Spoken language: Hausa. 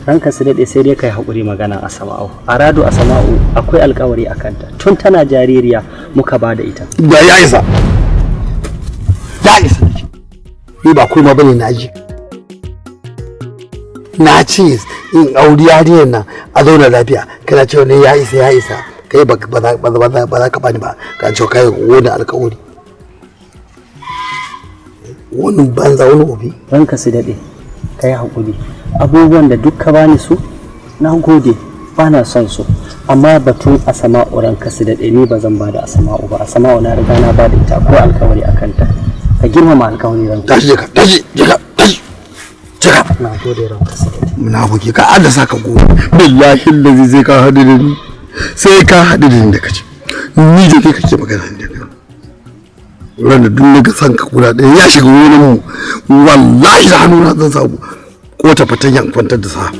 Ranka su daɗe, sai dai kai haƙuri. Magana Asama'u, Aradu, Asama'u akwai alƙawari a kanta. Tun tana jaririya muka ba da ita. Da ya isa, ya isa. Ni ba kuma bane, na ji na ce in auri yariyar nan a zauna lafiya, kana cewa ne ya isa, ya isa. Kai ba ba za ka bani ba. Ka ce kai wani alƙawari, wani banza, wani obi. Ranka su daɗe, kai haƙuri. Abubuwan da duk ka bani su, na gode, ba na son su. Amma batun Asama'u, ranka su daɗe, ni ba zan ba da Asama'u ba. Asama'u na riga na ba da ita ko alƙawari a kanta. Ka girmama alƙawari, ranka. Tashi, je ka, tashi, je ka, tashi, je ka. Na gode, ranka su daɗe. Munafiki, ka Allah saka gobe. Billahi allazi, sai ka hadu da ni, sai ka hadu da ni. Da kace ni da kai kake magana da kai, ran da duk naga san ka guda ɗaya ya shiga wurin mu, wallahi da hannuna zan samu ko ta fitan kwantar da sa.